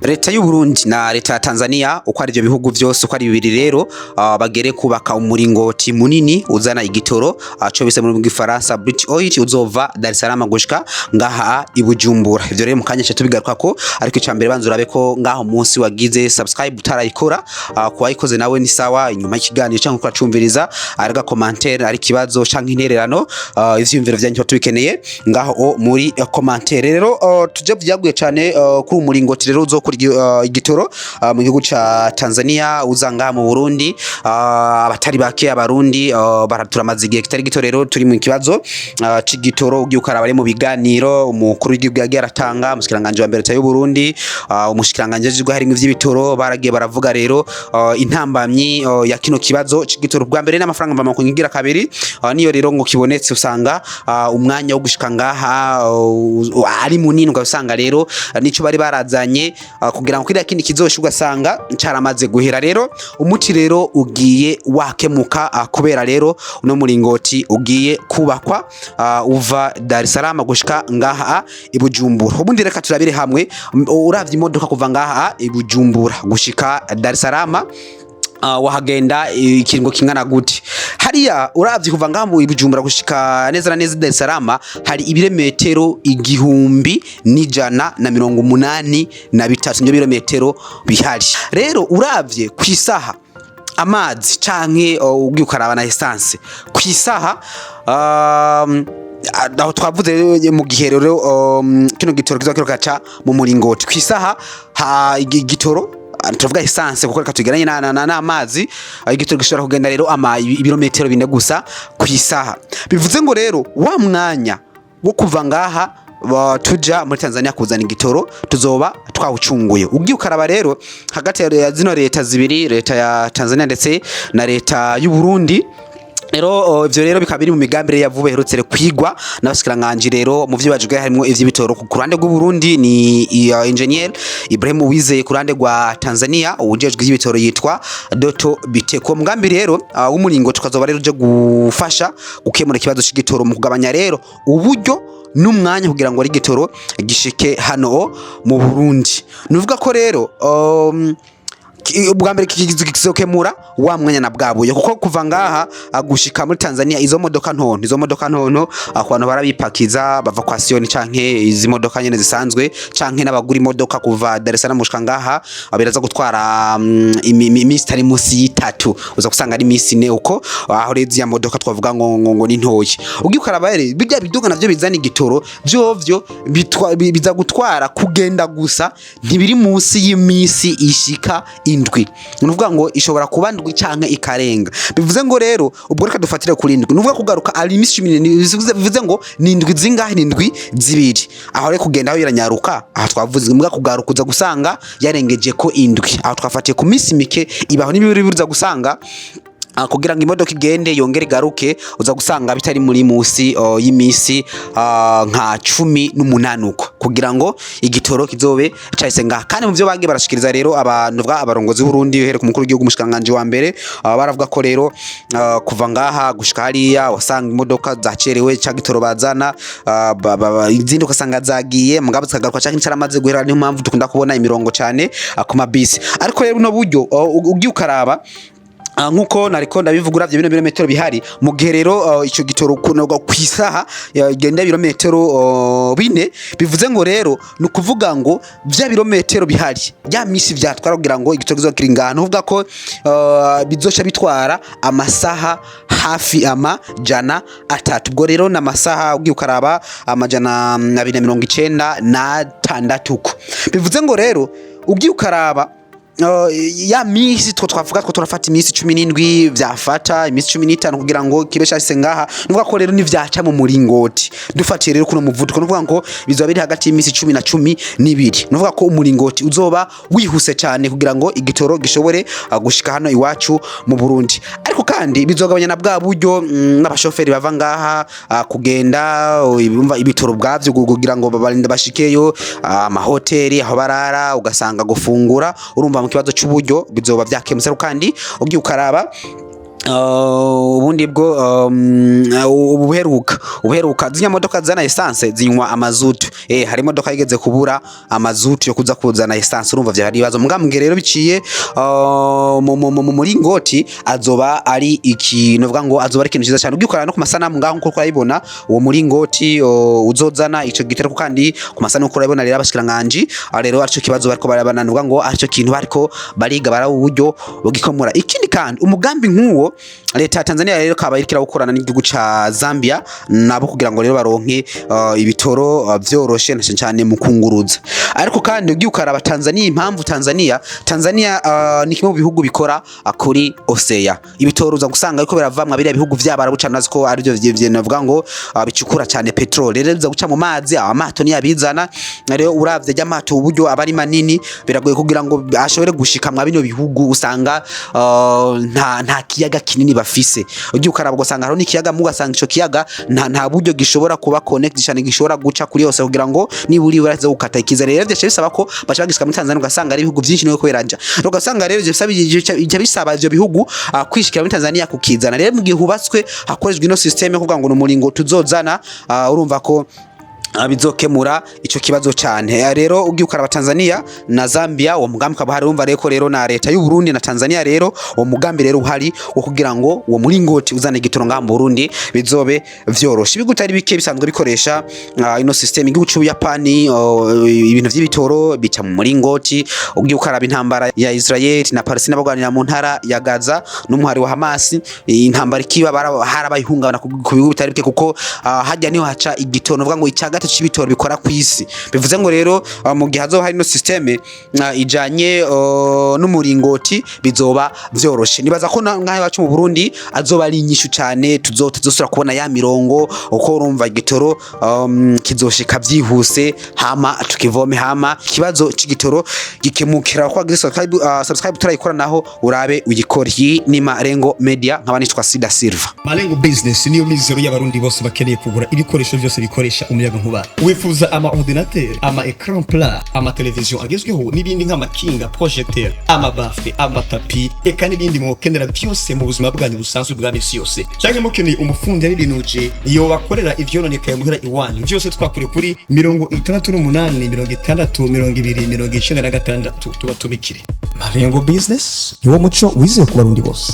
Leta y'u Burundi na leta ya Tanzania, uko ari ivyo bihugu vyose uko ari bibiri rero, bagere kubaka umuringoti munini uzana igitoro co bise mu gifaransa British Oil, uzova Dar es Salaam gushika ngaha i Bujumbura. Ivyo rero mu kanya ca tubigarukako, ariko ica mbere banza urabe ko ngaho munsi wagize subscribe utarayikora. Kuwayikoze nawe ni sawa. Inyuma y'ikiganiro canke kuracumviriza, ari commentaire, ari kibazo canke intererano, ivyiyumviro vyanyu tuba tubikeneye ngaho muri commentaire. Rero tuje vyaguye cane kuri umuringoti rero uzokora igitoro mu gihugu ca Tanzania uza ngaha mu Burundi. Abatari bake abarundi baraturamaze igihe kitari gito rero turi mu kibazo c'igitoro. Ugiye ukaraba ari mu biganiro umukuru w'igihugu yagiye aratanga, umushikiranganji wa mbere leta y'u Burundi, umushikiranganji ajejwe harimwo ivy'ibitoro, baragiye baravuga rero intambamyi ya kino kibazo c'igitoro. Bwa mbere n'amafaranga mva ngira kabiri, niyo rero ngo kibonetse usanga umwanya wo gushika ngaha ari munini, ugasanga rero nico bari barazanye kugira ngo kiriya kindi kizosha ugasanga caramaze guhera. Rero umuti rero ugiye wakemuka, kubera rero uno muringoti ugiye kubakwa uva Dar es Salaam gushika ngaha i Bujumbura. Ubundi reka turabire hamwe, uravye imodoka kuva ngaha i Bujumbura gushika Dar es Salaam, wahagenda ikiringo kingana gute? Hariya uravye kuva ngaha mu Bujumbura gushika neza na neza Dar es Salaam hari ibirometero 1183, nibyo birometero bihari. Rero uravye kw'isaha amazi canke ugiye ukaraba na essence kw'isaha, aho twavuze rero mu gihe rero kino gitoro kizoba kiriko gaca mu muringoti kw'isaha, igitoro, turavuga essence kuko reka tugeranye n'amazi, igitoro gishobora kugenda rero ama ibirometero 4 gusa kw'isaha. Bivuze ngo rero wa mwanya wo kuva ngaha tuja muri Tanzania kuzana igitoro tuzoba twawucunguye. Ugiye ukaraba rero hagati ya zino leta zibiri, leta ya Tanzania ndetse na leta y'u Burundi rero, ivyo rero bikaba biri mu migambi rero ya vuba iherutse rero kwigwa n'abashikiranganji. Rero mu vyo bajejwe harimwo ivy'ibitoro. Ku ruhande rw'u Burundi ni Engineer Ibrahim Uwizeye, ku ruhande rwa Tanzania uwujejwe ivy'ibitoro yitwa Doto Biteko. Mugambi rero w'umuringo tukazoba rero uje gufasha gukemura ikibazo c'igitoro mu kugabanya rero uburyo n'umwanya kugira ngo ari igitoro gishike hano mu Burundi. Nuvuga ko rero ubwa mbere kizokemura wa mwanya na bwabuye, kuko kuva ngaha gushika muri Tanzania izo modoka ntonto, izo modoka ntonto, ku bantu barabipakiza bava kwa Siyoni canke izi modoka nyene zisanzwe canke n'abagura imodoka, kuva Dar es Salaam gushika ngaha biraza gutwara imisi itari munsi y'itatu, uza gusanga ari imisi 4 uko. Aho rero ziriya modoka twavuga ngo ni ntoyi. Ugiye ukaraba rero bijya biduga navyo bizana igitoro vyovyo biza gutwara kugenda gusa ntibiri munsi y'imisi ishika 7. Ni ukuvuga ngo ishobora kuba 7 canke ikarenga. Bivuze ngo rero ubwo reka dufatire kuri 7, ni ukuvuga kugaruka ari imisi 14, bivuze ngo ni indwi zingahe? Ni indwi 2. Aho rero kugenda aho iranyaruka, aha twavuze mbwa kugaruka uza gusanga yarengeje ko indwi. Aho twafatiye ku minsi mike ibaho n'ibiri, uza gusanga kugira ngo imodoka igende yongere igaruke uza gusanga bitari muri musi y'imisi nka 18 uko, kugira ngo igitoro kizobe cahise ngaha. Kandi mu vyo bagiye barashikiriza rero abantu bwa abarongozi b'Uburundi, uhereye ku mukuru w'igihugu, umushikiranganji wa mbere, baravuga ko rero kuva ngaha gushika hariya wasanga imodoka zacerewe, ca gitoro bazana, izindi ugasanga zagiye mugabo zikagaruka canke caramaze guhera. Niyo mpamvu dukunda kubona imirongo cane ku mabisi. Ariko rero buno buryo, ugiye ukaraba, nkuko nariko ndabivuga, uravye bino birometero bihari, mu gihe rero ico gitoro kunoga kw'isaha genda birometero 4, bivuze ngo rero ni ukuvuga ngo vya birometero bihari, ya misi vyatwara kugira ngo igitoro kizoba kiri ngaha, nukuvuga ko bizoca bitwara amasaha hafi 300. Ubwo rero n'amasaha ugiye ukaraba 296 uko. Bivuze ngo rero ugiye ukaraba ya misi two twavuga ko turafata imisi 17, vyafata imisi 15 kugira ngo kibe cashitse ngaha. Nuvuga ko rero nivyaca mu muringoti, dufatiye rero kuno muvuduko, nuvuga ngo bizoba biri hagati y'imisi 10 na 12. Nuvuga ko umuringoti uzoba wihuse cyane kugira ngo igitoro gishobore gushika hano iwacu mu Burundi. Ariko kandi bizogabanya na bwa buryo n'abashoferi bava ngaha kugenda, ibumva ibitoro bwavyo kugira ngo babarinde bashikeyo, amahoteli aho barara, ugasanga gufungura, urumva mu kibazo c'uburyo bizoba vyakemutse. Ariko kandi ugiye ukaraba ubundi bwo ubuheruka ziriya modoka zana essence zinywa amazutu. Hari imodoka yigeze kubura amazuti yo kuza kuzana essence, urumva vyari ibibazo. Mugambwe rero biciye mu muringoti, azoba ari ikintu vuga ngo azoba ari ikintu cyiza cyane. Ugikorana no ku masanamu ngaho nkuko urayibona, uwo muringoti uzozana ico gitereko, kandi ku masanamu uko urayibona rero, abashikiranganji rero arico kibazo bariko barabananirwa, ngo arico kintu bariko bariga bara uburyo bugikomora. Ikindi kandi, umugambi nk'uwo leta ya Tanzania rero kaba iriko irawukorana n'igihugu ca Zambia nabo, kugira ngo rero baronke ibitoro vyoroshe, na cyane mu kunguruza. Ariko kandi ugiye ukaraba Tanzania, impamvu Tanzania ni kimwe mu bihugu bikora kuri océan, ibitoro uza gusanga ariko biravamwa biriya bihugu vy'Abarabu cane, nazi ko arivyo navuga ngo bicukura cyane petrole. Rero biza guca mu mazi, amato niyo abizana. Rero uravye ry'amato uburyo aba ari manini, biragoye kugira ngo ashobore gushika mwa bino bihugu. Usanga nta kiyaga kinini bafise. Ugiye ukaraba ugasanga hariho n'ikiyaga, mu ugasanga ico kiyaga nta buryo gishobora kuba connect cyane, gishobora guca kuri yose kugira ngo niba uri uraza gukata ikiza. Rero vyaca bisaba ko baca bagishika muri Tanzania, ugasanga ari ibihugu byinshi niwe kuberaja. Rero ugasanga rero ivyo bisaba ivyo bihugu kwishikira muri Tanzania kukizana. Rero mu gihe hubatswe hakoreshwa ino système yo kuvuga ngo ni umuringo tuzozana, urumva ko bizokemura ico kibazo cyane. Rero ugiye ukaraba Tanzania na Zambia, uwo mugambi ukaba hari. Urumva rero ko rero na leta y'u Burundi na Tanzania rero uwo mugambi rero uhari wo kugira ngo uwo muringoti uzane igitoro ngaha mu Burundi, bizobe vyoroshe. Ibihugu bitari bike bisanzwe bikoresha ino system. Igihugu c'Ubuyapani, ibintu vy'ibitoro bica mu muringoti. Ugiye ukaraba intambara ya Israel na Palestina, bagwanira mu ntara ya Gaza n'umuhari wa Hamas, intambara ikiba harabaye ihungabana ku bihugu bitari bike, kuko hajya niho haca igitoro, nuvuga ngo ica gatatu c'ibitoro bikora ku isi. Bivuze ngo rero mu gihe hazoba hari no système ijanye n'umuringoti, bizoba vyoroshe. Nibaza ko ngaha iwacu mu Burundi azoba ari inyishu cane, tuzosubira kubona ya mirongo, uko urumva igitoro kizoshika vyihuse, hama tukivome, hama ikibazo c'igitoro gikemukira. Ko subscribe turayikora naho urabe uyikore. Iyi ni Marengo Media, nkaba nitwa Sida Silva. Malengo Business niyo mizero y'Abarundi bose bakeneye kugura ibikoresho byose bikoresha umuyaga nkuba. Wifuza ama ordinateur, ama écran plat, ama television agezweho n'ibindi nk'amakinga, projecteur, ama baffle, amatapi, eka n'ibindi mwokenera byose mu buzima bwanyu busanzwe bwa misi yose, cyangwa mukeneye umufundi yabibinuje iyo bakorera ivyononekaye muhira iwanyu, byose twakure kuri 68 60 20 96, tuba tubikire. Malengo Business niwo muco wizewe ku Barundi bose.